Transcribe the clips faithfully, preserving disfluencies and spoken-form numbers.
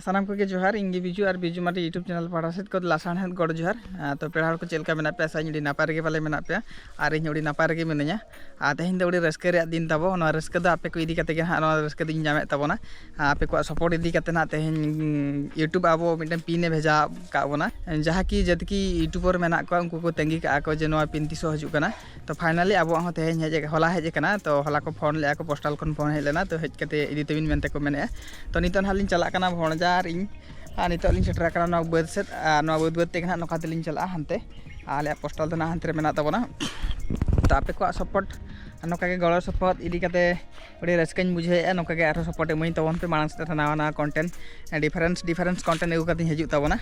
ᱥᱟᱱᱟᱢ ᱠᱚᱜᱮ ᱡᱚᱦᱟᱨ, ᱤᱧ ᱜᱮ ᱵᱤᱡᱩ ᱟᱨ ᱵᱤᱡᱩ ᱢᱟᱨᱰᱤ YouTube channel ᱯᱟᱦᱴᱟ ᱥᱮᱫ ᱠᱷᱚᱱ ᱞᱟᱥᱟᱲᱦᱮᱫ ᱜᱚᱰ ᱡᱚᱦᱟᱨ᱾ ᱟᱨ ᱛᱚ ᱯᱮᱲᱟ ᱦᱚᱲ ᱠᱚ ᱪᱮᱫ ᱞᱮᱠᱟ ᱢᱮᱱᱟᱜ ᱯᱮᱭᱟ? ᱟᱥᱟᱧ ᱟᱹᱰᱤ ᱱᱟᱯᱟᱭ ᱨᱮᱜᱮ ᱯᱟᱞᱮ ᱢᱮᱱᱟᱜ ᱯᱮᱭᱟ ᱟᱨ ᱤᱧ ᱦᱚᱸ ᱟᱹᱰᱤ ᱱᱟᱯᱟᱭ ᱨᱮᱜᱮ ᱢᱤᱱᱟᱹᱧᱟ᱾ ᱟᱨ ᱛᱮᱦᱮᱧ ᱫᱚ ᱟᱹᱰᱤ ᱨᱟᱹᱥᱠᱟᱹ ᱨᱮᱭᱟᱜ ᱫᱤᱱ ᱛᱟᱵᱚ, ᱱᱚᱣᱟ ᱨᱟᱹᱥᱠᱟᱹ ᱫᱚ ᱟᱯᱮ ᱠᱚ ᱤᱫᱤ ᱠᱟᱛᱮ ᱜᱮ ᱦᱟᱸᱜ ᱱᱚᱣᱟ ᱨᱟᱹᱥᱠᱟᱹ ᱫᱚᱧ ᱧᱟᱢᱮᱫ ᱛᱟᱵᱚᱱᱟ᱾ ᱟᱨ ᱟᱯᱮ ᱠᱚᱣᱟᱜ support ᱤᱫᱤ ᱠᱟᱛᱮ ᱦᱟᱸᱜ ᱛᱮᱦᱮᱧ YouTube ᱟᱵᱚ ᱢᱤᱫᱴᱮᱱ pin ᱮ ᱵᱷᱮᱡᱟ ᱟᱠᱟᱫ ᱵᱚᱱᱟ, ᱡᱟᱦᱟᱸ ᱠᱤ ᱡᱟᱹᱛᱤ ᱠᱤ YouTuber ᱢᱮᱱᱟᱜ ᱠᱚᱣᱟ, ᱩᱱᱠᱩ ᱠᱚ ᱛᱟᱺᱜᱤ ᱠᱟᱜᱼᱟ ᱠᱚ ᱡᱮ ᱱᱚᱣᱟ pin ᱛᱤᱥᱚᱜ ᱦᱤᱡᱩᱜ ᱠᱟᱱᱟ᱾ ᱛᱚ finally ᱟᱵᱚᱣᱟᱜ ᱦᱚᱸ ᱛᱮᱦᱮᱧ ᱦᱮᱡ, ᱦᱚᱞᱟ ᱦᱮᱡ ᱟᱠᱟᱱᱟ᱾ ᱛᱚ ᱦᱚᱞᱟ ᱠᱚ ᱯᱷᱳᱱ ᱞᱮᱫᱼᱟ ᱠᱚ, postal ᱠᱷᱚᱱ ᱯᱷᱳᱱ ᱦᱮᱡ ᱞᱮᱱᱟ, ᱛᱚ ᱦᱮᱡ ᱠᱟᱛᱮ ᱤᱫᱤ ᱛᱟᱹᱵᱤᱱ ᱢᱮᱱᱛᱮ ᱠᱚ ᱢᱮᱱᱮᱫᱼᱟ᱾ ᱛᱚ ᱱᱤᱛᱚᱜ ᱱᱟᱦᱟᱜ ᱞᱤᱧ ᱪᱟᱞᱟᱜ ᱠᱟᱱᱟ ᱵᱷᱚᱸᱡᱟ ᱟᱨ ᱤᱧ, ᱟᱨ ᱱᱤᱛᱚᱜ ᱞᱤᱧ ᱥᱮᱴᱮᱨ ᱟᱠᱟᱱᱟ ᱱᱚᱣᱟ ᱵᱟᱹᱫᱽ ᱥᱮᱫ᱾ ᱟᱨ ᱱᱚᱣᱟ ᱵᱟᱹᱫᱽ ᱵᱟᱹᱫᱽ ᱛᱮᱜᱮ ᱱᱟᱦᱟᱜ ᱱᱚᱝᱠᱟ ᱛᱮᱞᱤᱧ ᱪᱟᱞᱟᱜᱼᱟ ᱦᱟᱱᱛᱮ᱾ ᱟᱨ ᱟᱞᱮᱭᱟᱜ postal ᱫᱚ ᱱᱟᱦᱟᱜ ᱦᱟᱱᱛᱮ ᱨᱮ ᱢᱮᱱᱟᱜ ᱛᱟᱵᱚᱱᱟ᱾ ᱛᱚ ᱟᱯᱮ ᱠᱚᱣᱟᱜ support, ᱱᱚᱝᱠᱟ ᱜᱮ ᱜᱚᱲᱚ support ᱤᱫᱤ ᱠᱟᱛᱮ ᱟᱹᱰᱤ ᱨᱟᱹᱥᱠᱟᱹᱧ ᱵᱩᱡᱷᱟᱹᱣᱮᱫᱼᱟ᱾ ᱱᱚᱝᱠᱟ ᱜᱮ ᱟᱨᱦᱚᱸ support ᱮᱢᱟᱹᱧ ᱛᱟᱵᱚᱱ ᱯᱮ, ᱢᱟᱲᱟᱝ ᱥᱮᱫ ᱱᱟᱣᱟ ᱱᱟᱣᱟ content, difference difference content ᱟᱹᱜᱩ ᱠᱟᱛᱮᱧ ᱦᱤᱡᱩᱜ ᱛᱟᱵᱚᱱᱟ᱾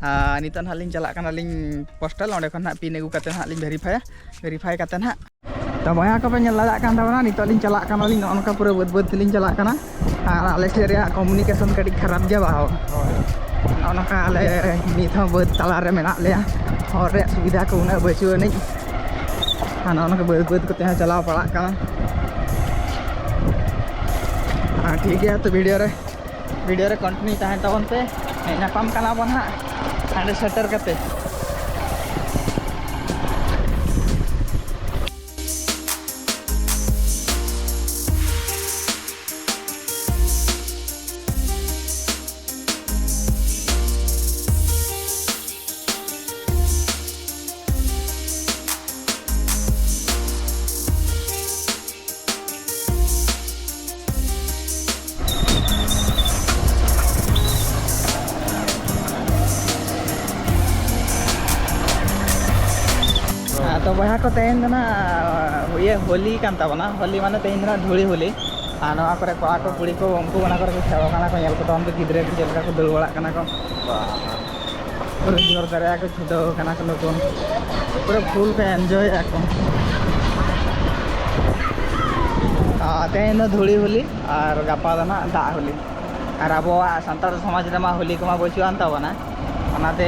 ᱟᱨ ᱱᱤᱛᱚᱜ ᱱᱟᱦᱟᱜ ᱞᱤᱧ ᱪᱟᱞᱟᱜ ᱠᱟᱱᱟᱞᱤᱧ postal, ᱚᱸᱰᱮ ᱠᱷᱚᱱ ᱱᱟᱦᱟᱜ pin ᱟᱹᱜᱩ ᱠᱟᱛᱮ ᱱᱟᱦᱟᱜ ᱞᱤᱧ verifyᱟ᱾ Verify ᱠᱟᱛᱮ ᱱᱟᱦᱟᱜ, ᱛᱚ ᱵᱚᱭᱦᱟ ᱠᱚᱯᱮ ᱧᱮᱞ ᱫᱟᱲᱮᱭᱟᱜ ᱠᱟᱱ ᱛᱟᱵᱚᱱᱟ, ᱱᱤᱛᱚᱜ ᱞᱤᱧ ᱪᱟᱞᱟᱜ ᱠᱟᱱᱟᱞᱤᱧ, ᱱᱚᱜᱼᱚ ᱱᱚᱝᱠᱟ ᱯᱩᱨᱟᱹ ᱵᱟᱹᱫᱽ ᱵᱟᱹᱫᱽ ᱛᱮᱞᱤᱧ ᱪᱟᱞᱟᱜ ᱠᱟᱱᱟ᱾ ᱟᱨ ᱟᱞᱮ ᱥᱮᱫ ᱨᱮᱭᱟᱜ communication ᱠᱟᱹᱴᱤᱡ ᱠᱷᱟᱨᱟᱯ ᱜᱮᱭᱟ ᱵᱟ᱾ ᱦᱳᱭ᱾ ᱱᱚᱜᱼᱚ ᱱᱚᱝᱠᱟ ᱟᱞᱮ ᱱᱤᱛ ᱦᱚᱸ ᱵᱟᱹᱫᱽ ᱛᱟᱞᱟ ᱨᱮ ᱢᱮᱱᱟᱜ ᱞᱮᱭᱟ, ᱦᱚᱨ ᱨᱮᱭᱟᱜ ᱥᱩᱵᱤᱫᱷᱟ ᱠᱚ ᱩᱱᱟᱹᱜ ᱵᱟᱹᱪᱩᱜ ᱟᱹᱱᱤᱡ᱾ ᱟᱨ ᱱᱚᱜᱼᱚ ᱱᱚᱝᱠᱟ ᱵᱟᱹᱫᱽ ᱵᱟᱹᱫᱽ ᱠᱚᱛᱮ ᱦᱚᱸ ᱪᱟᱞᱟᱣ ᱯᱟᱲᱟᱜ ᱠᱟᱱᱟ᱾ ᱟᱨ ᱴᱷᱤᱠ ᱜᱮᱭᱟ, ᱛᱚ video ᱨᱮ, video ᱨᱮ continue ᱛᱟᱦᱮᱱ ᱛᱟᱵᱚᱱ ᱯᱮ᱾ ᱧᱟᱯᱟᱢ ᱠᱟᱱᱟ ᱵᱚᱱ ᱦᱟᱸᱜ ᱦᱟᱸᱰᱮ ᱥᱮᱴᱮᱨ ᱠᱟᱛᱮ᱾ ᱦᱮᱸ, ᱛᱚ ᱵᱚᱭᱦᱟ ᱠᱚ, ᱛᱮᱦᱮᱧ ᱫᱚ ᱱᱟᱜ, ᱤᱭᱟᱹ, ᱦᱳᱞᱤ ᱠᱟᱱ ᱛᱟᱵᱚᱱᱟ᱾ ᱦᱳᱞᱤ ᱢᱟᱱᱮ ᱛᱮᱦᱮᱧ ᱫᱚ ᱱᱟᱜ ᱫᱷᱩᱲᱤ ᱦᱳᱞᱤ᱾ ᱟᱨ ᱱᱚᱣᱟ ᱠᱚᱨᱮ ᱠᱚᱲᱟ ᱠᱚ, ᱠᱩᱲᱤ ᱠᱚ, ᱩᱱᱠᱩ ᱚᱱᱟ ᱠᱚᱨᱮ ᱠᱚ ᱠᱷᱮᱞᱚᱜ ᱠᱟᱱᱟ ᱠᱚ, ᱧᱮᱞ ᱠᱚ ᱛᱟᱵᱚᱱ ᱯᱮ, ᱜᱤᱫᱽᱨᱟᱹ ᱠᱚ ᱪᱮᱫ ᱞᱮᱠᱟ ᱠᱚ ᱫᱟᱹᱲ ᱵᱟᱲᱟᱜ ᱠᱟᱱᱟ ᱠᱚ᱾ ᱯᱩᱨᱟᱹ ᱡᱳᱨ ᱫᱟᱨᱮ ᱠᱚ ᱪᱷᱩᱴᱟᱹᱣ ᱠᱟᱱᱟ ᱠᱚ ᱱᱩᱠᱩ᱾ ᱯᱩᱨᱟᱹ full ᱠᱚ enjoy ᱮᱫᱼᱟ ᱠᱚ᱾ ᱟᱨ ᱛᱮᱦᱮᱧ ᱫᱚ ᱫᱷᱩᱲᱤ ᱦᱳᱞᱤ ᱟᱨ ᱜᱟᱯᱟ ᱫᱚ ᱱᱟᱜ ᱫᱟᱜ ᱦᱳᱞᱤ᱾ ᱟᱨ ᱟᱵᱚᱣᱟᱜ ᱥᱟᱱᱛᱟᱲ ᱥᱚᱢᱟᱡᱽ ᱨᱮᱢᱟ ᱦᱳᱞᱤ ᱠᱚᱢᱟ ᱵᱟᱹᱪᱩᱜ ᱟᱱ ᱛᱟᱵᱚᱱᱟ, ᱚᱱᱟᱛᱮ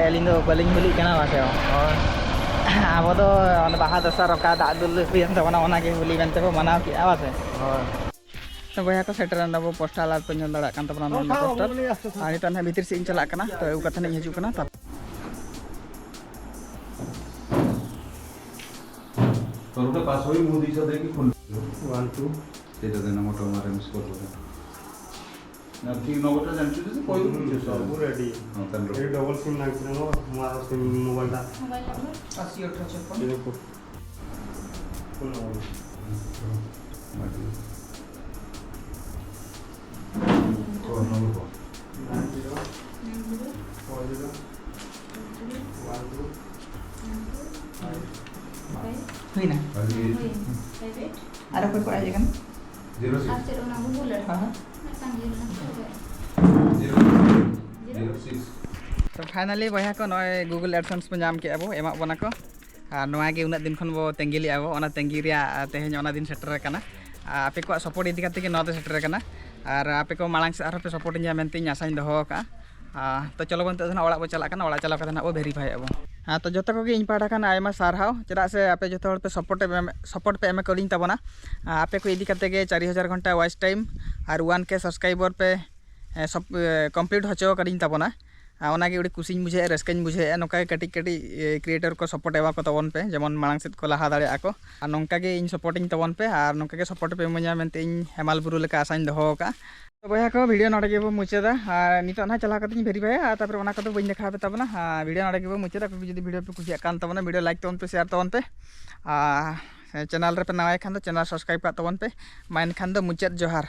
ᱟᱹᱞᱤᱧ ᱫᱚ ᱵᱟᱹᱞᱤᱧ ᱦᱳᱞᱤᱜ ᱠᱟᱱᱟ, ᱵᱟᱥᱮ ᱵᱟᱝ? ᱦᱳᱭ᱾ ᱟᱵᱚ ᱫᱚ ᱚᱱᱟ ᱵᱟᱦᱟ ᱫᱚᱥᱟᱨ ᱚᱠᱟ ᱫᱟᱜ ᱫᱩᱞ ᱦᱩᱭᱮᱱ ᱛᱟᱵᱚᱱᱟ, ᱚᱱᱟᱜᱮ ᱦᱳᱞᱤ ᱢᱮᱱᱛᱮ ᱵᱚ ᱢᱟᱱᱟᱣ ᱠᱮᱜᱼᱟ, ᱵᱟᱥᱮ? ᱦᱳᱭ᱾ ᱵᱚᱭᱦᱟ ᱠᱚ ᱥᱮᱴᱮᱨ ᱮᱱ ᱛᱟᱵᱚ ᱯᱳᱥᱴᱟᱞ, ᱟᱨ ᱯᱮ ᱧᱮᱞ ᱫᱟᱲᱮᱭᱟᱜ ᱠᱟᱱ ᱛᱟᱵᱚᱱᱟ ᱱᱚᱣᱟ ᱯᱳᱥᱴᱟᱨ᱾ ᱟᱨ ᱱᱤᱛᱚᱜ ᱱᱟᱦᱟᱜ ᱵᱷᱤᱛᱤᱨ ᱥᱮᱫ ᱤᱧ ᱪᱟᱞᱟᱜ ᱠᱟᱱᱟ, ᱛᱚ ᱟᱹᱜᱩ ᱠᱟᱛᱮ ᱱᱟᱜ ᱤᱧ ᱦᱤᱡᱩᱜ ᱠᱟᱱᱟ᱾ ᱛᱟ- ତୋର ଗୋଟେ ପାସୱାର୍ଡ ମୁଁ ଦେଇଛି, ଦେଇକି ଖୋଲ। One two. ସେଇଟା ଦେନା, ମୋ ଟମାଟୋ ମିସ୍ କରିଦେଲା। ନା, ଠିକ୍ ନମ୍ବରଟା ଜାଣିଛୁ ଯଦି କହିଦେବୁ, ହୁଁ, ବୁଝିଛୁ। ସବୁ ରେଡି। ହଁ, ତାହେଲେ ଏଇ ଡବଲ ସିମ୍ ଲାଗିଥିଲା ମୋର, ମୋର ସିମ୍ ମୋବାଇଲଟା। Mobile number? ଅଶୀ ଅଠର ଛପନ। ଏଇ ଦେଖ। Phone number. କହ, ନମ୍ବର କହ। Nine zero four zero one two five. ᱦᱩᱭᱱᱟ᱾ ᱟᱨ ᱚᱠᱚᱭ ᱠᱚ ᱟᱡ ᱠᱟᱱᱟ? Zero six. ᱟᱨ ᱪᱮᱫ ᱚᱱᱟ ᱜᱩᱜᱩᱞ ᱨᱮ? ᱦᱮᱸ, ᱦᱮᱸ᱾ ᱢᱤᱫᱴᱟᱝ ᱜᱮ ᱢᱮᱱᱟᱜᱼᱟ᱾ Zero zero six. ᱛᱚ, finally ᱵᱚᱭᱦᱟ ᱠᱚ, ᱱᱚᱜᱼᱚᱭ Google AdSense ᱵᱚ ᱧᱟᱢ ᱠᱮᱜᱼᱟ ᱵᱚ, ᱮᱢᱟᱜ ᱵᱚᱱᱟ ᱠᱚ᱾ ᱟᱨ ᱱᱚᱣᱟ ᱜᱮ ᱩᱱᱟᱹᱜ ᱫᱤᱱ ᱠᱷᱚᱱ ᱵᱚ ᱛᱟᱺᱜᱤ ᱞᱮᱜᱼᱟ ᱵᱚ, ᱚᱱᱟ ᱛᱟᱺᱜᱤ ᱨᱮᱭᱟᱜ, ᱟᱨ ᱛᱮᱦᱮᱧ ᱚᱱᱟ ᱫᱤᱱ ᱥᱮᱴᱮᱨ ᱟᱠᱟᱱᱟ᱾ ᱟᱨ ᱟᱯᱮ ᱠᱚᱣᱟᱜ support ᱤᱫᱤ ᱠᱟᱛᱮ ᱜᱮ ᱱᱚᱣᱟ ᱫᱚ ᱥᱮᱴᱮᱨ ᱟᱠᱟᱱᱟ᱾ ᱟᱨ ᱟᱯᱮ ᱠᱚ ᱢᱟᱲᱟᱝ ᱥᱮᱫ ᱟᱨᱦᱚᱸ ᱯᱮ support ᱤᱧᱟ ᱢᱮᱱᱛᱮ ᱤᱧ ᱟᱥᱟᱧ ᱫᱚᱦᱚ ᱟᱠᱟᱫᱼᱟ᱾ ᱟᱨ ᱛᱚ ᱪᱚᱞᱚ ᱵᱚᱱ, ᱱᱤᱛᱚᱜ ᱫᱚ ᱱᱟᱦᱟᱜ ᱚᱲᱟᱜ ᱵᱚ ᱪᱟᱞᱟᱜ ᱠᱟᱱᱟ, ᱚᱲᱟᱜ ᱪᱟᱞᱟᱣ ᱠᱟᱛᱮ ᱱᱟᱦᱟᱜ ᱵᱚ verifyᱮᱫᱼᱟ ᱵᱚ᱾ ᱦᱮᱸ, ᱛᱚ ᱡᱚᱛᱚ ᱠᱚᱜᱮ ᱤᱧ ᱯᱟᱦᱴᱟ ᱠᱷᱚᱱ ᱟᱭᱢᱟ ᱥᱟᱨᱦᱟᱣ, ᱪᱮᱫᱟᱜ ᱥᱮ ᱟᱯᱮ ᱡᱚᱛᱚ ᱦᱚᱲ ᱯᱮ support ᱮᱢ, support ᱯᱮ ᱮᱢ ᱠᱟᱹᱫᱤᱧ ᱛᱟᱵᱚᱱᱟ᱾ ᱟᱨ ᱟᱯᱮ ᱠᱚ ᱤᱫᱤ ᱠᱟᱛᱮ ᱜᱮ ᱪᱟᱨ ᱦᱟᱡᱟᱨ ᱜᱷᱚᱱᱴᱟ watch time ᱟᱨ one K subscriber ᱯᱮ, ᱮ, ᱥᱚᱯ-, ᱮ, complete ᱦᱚᱪᱚ ᱟᱠᱟᱫᱤᱧ ᱛᱟᱵᱚᱱᱟ᱾ ᱟᱨ ᱚᱱᱟᱜᱮ ᱟᱹᱰᱤ ᱠᱩᱥᱤᱧ ᱵᱩᱡᱷᱟᱹᱣᱮᱫᱼᱟ, ᱨᱟᱹᱥᱠᱟᱹᱧ ᱵᱩᱡᱷᱟᱹᱣᱮᱫᱼᱟ᱾ ᱱᱚᱝᱠᱟ ᱜᱮ ᱠᱟᱹᱴᱤᱡ ᱠᱟᱹᱴᱤᱡ, ᱮ, creator ᱠᱚ support ᱮᱢᱟ ᱠᱚ ᱛᱟᱵᱚᱱ ᱯᱮ, ᱡᱮᱢᱚᱱ ᱢᱟᱲᱟᱝ ᱥᱮᱫ ᱠᱚ ᱞᱟᱦᱟ ᱫᱟᱲᱮᱭᱟᱜᱼᱟ ᱠᱚ᱾ ᱟᱨ ᱱᱚᱝᱠᱟ ᱜᱮ ᱤᱧ supportᱤᱧ ᱛᱟᱵᱚᱱ ᱯᱮ, ᱟᱨ ᱱᱚᱝᱠᱟ ᱜᱮ support ᱯᱮ ᱤᱢᱟᱹᱧᱟ ᱢᱮᱱᱛᱮ ᱤᱧ ᱦᱮᱢᱟᱞ ᱵᱩᱨᱩ ᱞᱮᱠᱟ ᱟᱥᱟᱧ ᱫᱚᱦᱚ ᱟᱠᱟᱫᱼᱟ᱾ ᱛᱚ ᱵᱚᱭᱦᱟ ᱠᱚ, video ᱱᱚᱰᱮ ᱜᱮᱵᱚ ᱢᱩᱪᱟᱹᱫᱟ᱾ ᱟᱨ ᱱᱤᱛᱚᱜ ᱱᱟᱦᱟᱜ ᱪᱟᱞᱟᱣ ᱠᱟᱛᱮ ᱤᱧ verifyᱟ, ᱟᱨ ᱛᱟᱨᱯᱚᱨᱮ ᱚᱱᱟ ᱠᱚᱫᱚ ᱵᱟᱹᱧ ᱫᱮᱠᱷᱟᱣ ᱟᱯᱮ ᱛᱟᱵᱚᱱᱟ᱾ ᱟᱨ video ᱱᱚᱰᱮ ᱜᱮᱵᱚ ᱢᱩᱪᱟᱹᱫᱟ᱾ ᱟᱯᱮ ᱠᱚ ᱡᱩᱫᱤ video ᱯᱮ ᱠᱩᱥᱤᱭᱟᱜ ᱠᱟᱱ ᱛᱟᱵᱚᱱᱟ, video like ᱛᱟᱵᱚᱱ ᱯᱮ, share ᱛᱟᱵᱚᱱ ᱯᱮ᱾ ᱟᱨ channel ᱨᱮᱯᱮ ᱱᱟᱣᱟᱭ ᱠᱷᱟᱱ ᱫᱚ channel subscribe ᱠᱟᱜ ᱛᱟᱵᱚᱱ ᱯᱮ᱾ ᱢᱟ ᱮᱱᱠᱷᱟᱱ ᱫᱚ ᱢᱩᱪᱟᱹᱫ ᱡᱚᱦᱟᱨ᱾